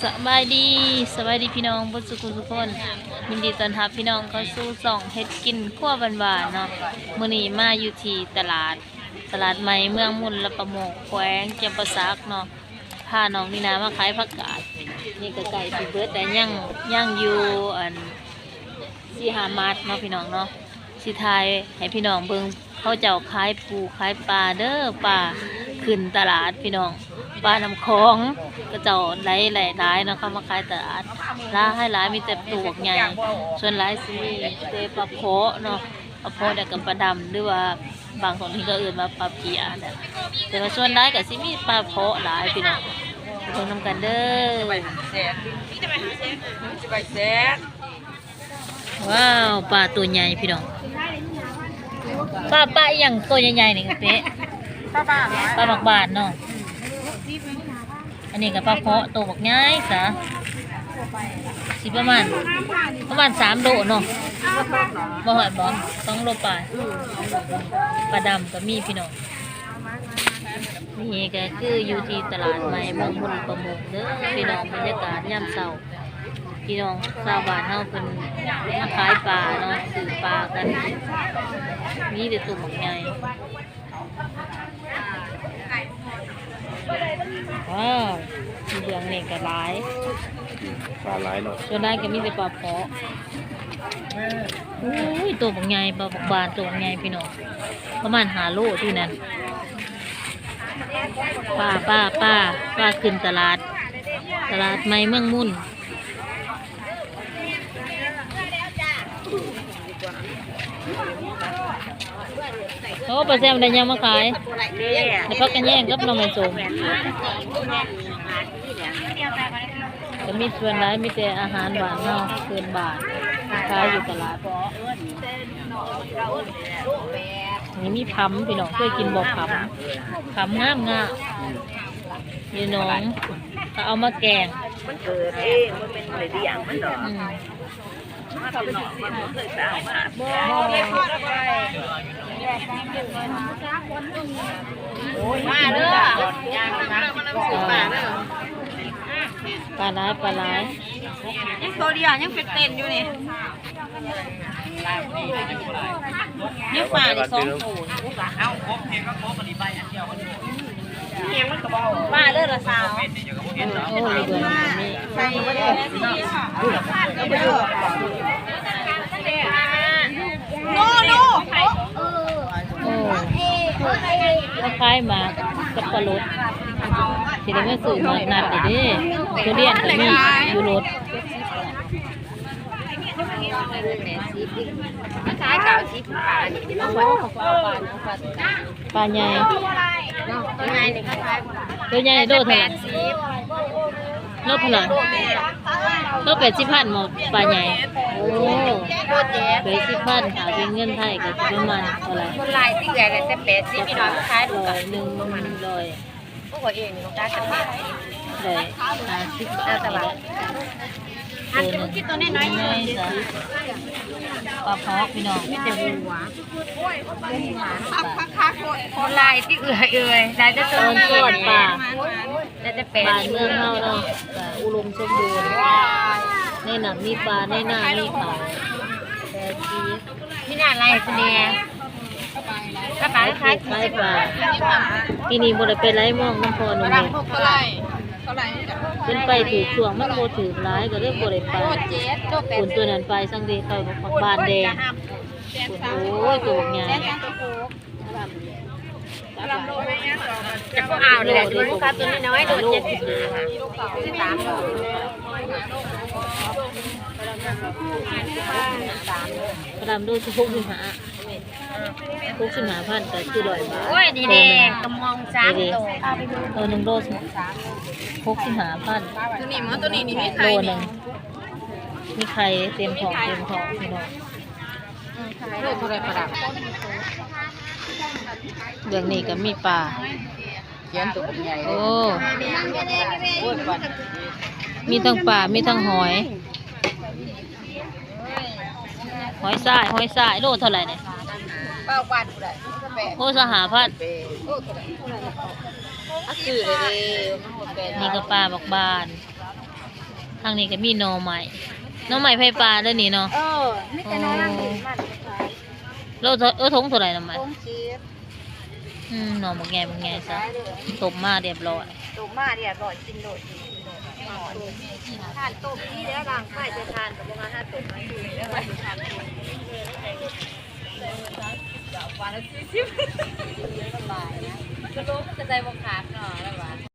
ສະບາຍດີ ສະບາຍດີພີ່ນ້ອງເບິດສູ່ຜູ້ສູ່ຄົນ. ຍິນດີຕ້ອນຮັບພີ່ນ້ອງເຂົ້າສູ່ຊ່ອງເຮັດກິນຄົວບ້ານໆເນາະ. ມື້ນີ້ມາຢູ່ທີ່ຕະຫຼາດ ຕະຫຼາດໃໝ່ເມືອງມຸນລະປະໂມກ ແຂວງຈຳປາສັກເນາະ. ພານ້ອງນີນາມາຂາຍຜັກກາດ. ນີ້ກໍໃກ້ຊິເບິດແລ້ວ ຍັງ ຍັງຢູ່ອັນ ສີ່ຫ້າມັດເນາະພີ່ນ້ອງເນາະ. ຊິຖ່າຍໃຫ້ພີ່ນ້ອງເບິ່ງ ເຂົາເຈົ້າຂາຍປູຂາຍປາເດີ. ປາຂຶ້ນຕະຫຼາດພີ່ນ້ອງ ປານ້ຳຂອງ ເຂົາເຈົ້າໄດ້ຫຼາຍໆເນາະ ເຂົາມາຂາຍຕະຫຼາດ ຫຼາຍໆ ມີແຕ່ໂຕບັກໃຫຍ່. ສ່ວນຫຼາຍຊິມີແຕ່ປາເພາະເນາະ ປາເພາະ ແລ້ວກໍປາດຳ ຫຼືວ່າບາງທ້ອງຖິ່ນກໍເອີ້ນວ່າປາເພຍນະ ແຕ່ວ່າສ່ວນຫຼາຍກໍຊິມີປາເພາະຫຼາຍພີ່ນ້ອງ. ເບິ່ງນຳກັນເດີ. ໄປຫາແສນ ໄປແສນ. ວ້າວ ປາໂຕໃຫຍ່ພີ່ນ້ອງ. ປາ ປາອີ່ຫຍັງໂຕໃຫຍ່ໆນີ້ເປະ? ປາບາດ ປາບັກບາດເນາະ. ອັນນີ້ກໍປາເພາະໂຕບັກໃຫຍ່ຊະ ຊິປະມານ ປະມານສາມໂລເນາະ. ບໍ່ຮອດບໍ່ ສອງໂລປາຍ. ປາດຳກໍມີພີ່ນ້ອງ. ນີ້ກໍຄືຢູ່ທີ່ຕະຫຼາດໃໝ່ເມືອງມຸນລະປະໂມກເດີພີ່ນ້ອງ. ບັນຍາກາດຍາມເຊົ້າ ພີ່ນ້ອງຊາວບ້ານເຮົາເພິ່ນມາຂາຍປາເນາະ ຊື້ປາກັນ ມີແຕ່ໂຕບັກໃຫຍ່. ວ້າວ ຢູ່ເບື້ອງນີ້ກໍຫຼາຍ ປາຫຼາຍເນາະ. ສ່ວນຫຼາຍກໍມີແຕ່ປາເພາະ. ໂອ້ຍ ໂຕບັກໃຫຍ່ ປາບັກບານໂຕບັກໃຫຍ່ພີ່ນ້ອງ ປະມານຫ້າໂລທີ່ນັ້ນ. ປາ ປາ ປາ ປາຂຶ້ນຕະຫຼາດ ຕະຫຼາດໃໝ່ເມືອງມຸນ. ໂອ້ ປາແຊມໄດ້ຫຍັງມາຂາຍ? ໄດ້ຜັກກະແຍງກັບໜໍ່ໄມ້ສົ້ມ. ກໍມີສ່ວນຫຼາຍ ມີແຕ່ອາຫານບ້ານເຮົາ ພື້ນບ້ານ ຂາຍຢູ່ຕະຫຼາດ. ນີ້ມີຜຳ ພີ່ນ້ອງ ເຄີຍກິນບໍ່ຜຳ? ຜຳງາມໆ ຢູ່ໜອງ ເຂົາເອົາມາແກງ. ມັນເກີດເອງ ບໍ່ແມ່ນໄດ້ລ້ຽງມັນດອກ. ອືມ ມາພີ່ນ້ອງ ມັນບໍ່ເຄີຍໄປເອົາມາ. ມາເດີ ມາເດີ ປາຫຼາຍ ປາຫຼາຍ. ຍັງໂຕດຽວ ຍັງເປັນເຕັນຢູ່ນີ້. ນີ້ປານີ້ສອງໂຕ. ປາເລີລະຊາວ. ເອີ ເອີ ເບິ່ງນີ້ ໃສ່ ໂນ ໂນ ໂອ້ ເຂົາຂາຍໝາກສັບປະລົດ ຊິໄດ້ມາຊື້ໝາກນັດນີ້ເດ້. ທຸລຽນກໍມີຢູ່ລົດ. ມັນຂາຍເກົ້າສິບບາດ. ປາໃຫຍ່ ໂຕໃຫຍ່ນີ້ເຂົາຂາຍ ໂຕໃຫຍ່ໂລເທົ່າໃດ? ໂລເທົ່າໃດ? ໂລແປດສິບພັນບໍ ປາໃຫຍ່? ໂອ້ ແປດສິບພັນ ຖ້າເປັນເງິນໄທກໍຊິປະມານເທົ່າໃດ? ຄົນຫຼາຍຕິເອື້ອຍ ແຕ່ແປດສິບ ພີ່ນ້ອງຂາຍ ຮ້ອຍໜຶ່ງ ຮ້ອຍ ໂອ້ ຂ້ອຍເອງນີ້ຕ້ອງການແຕ່ແປດສິບ ໄດ້ຫ້າສິບບາດ. ໂຕໜຶ່ງ ປາເພາະ ພີ່ນ້ອງ ມີແຕ່ຫົວ. ຫຼາຍຕິເອື້ອຍເອີຍ ຫຼາຍແຕ່ໂຕ ເອີ້ນທອດປາ ຫຼາຍແຕ່ແປດ ບ້ານເມືອງເຮົາເນາະ ກະອຸດົມສົມບູນ ໃນນ້ຳມີປາ ໃນນາມີເຂົ້າ. ແປດສິບ ມີໜ້າໄລ່ພຸ້ນແດ່ ຂາຍປາ ຂາຍປາ. ປີນີ້ບໍ່ໄດ້ໄປໄຫຼມອງນຳພໍ່ໜຸ່ມເດ ເພິ່ນໄປຖືກຊ່ວງ ມັນບໍ່ຖືກຫຼາຍ ກໍເລີຍບໍ່ໄດ້ໄປ. ໂຕນັ້ນໄປສັງເດ ໄປບັກບານແດງ. ໂອ້ຍ ໂຕບັກໃຫຍ່ ຈະບໍ່ເອົາແຫຼະ ໂຕນີ້ນ້ອຍ ໂຕເຈັດສິບ ກະດຳໂລສິບຫົກ ສິບຫ້າ ຫົກສິບຫ້າພັນ ກໍຄືຮ້ອຍບາດ. ໂອ້ຍ ນີ້ເດ້ ກະມອງສາມໂຕ ໂຕໜຶ່ງໂລ ຫົກສິບຫ້າພັນ. ໂຕນີ້ໝໍ ໂຕນີ້ນີ້ມີໄຂ່ ໂລໜຶ່ງ ມີໄຂ່ເຕັມທ້ອງ ເຕັມທ້ອງ ພີ່ນ້ອງ. ໂລເທົ່າໃດປາດຳ? ເບື້ອງນີ້ກໍມີປາ ຂຽນໂຕບັກໃຫຍ່ເລີຍ. ໂອ້ ໂອ້ຍ ປາ ມີທັງປາ ມີທັງຫອຍ ຫອຍຊາຍ ຫອຍຊາຍ. ໂລເທົ່າໃດນີ້? ໂລຊາວຫ້າພັນ. ນີ້ກໍປາບັກບານ. ທາງນີ້ກໍມີໜໍ່ໄມ້ ໜໍ່ໄມ້ໄຟປ່າເດ້ນີ້ເນາະ. ເອີ ມີແຕ່ໜໍ່ນາງ ໂອ້ ມັນຂາຍ. ໂລເທົ່າ ເອີ ຖົງເທົ່າໃດໜໍ່ໄມ້? ຖົງສິບ. ອືມ ໜໍ່ບັກໃຫຍ່ ບັກໃຫຍ່ຊະ. ຕົ້ມມາຮຽບຮ້ອຍ ຕົ້ມມາຮຽບຮ້ອຍ ກິນໂລດ ກິນໂລດ. ທານຕົ້ມນີ້ແຫຼະ ລ້າງໄຟໃສ່ທານກໍບໍ່ວ່າ ຫາຕົ້ມມາກິນແລ້ວ. ວ່າລະສີ່ສິບ ສະໂລ ມັນກໍໃສ່ບໍ່ຂ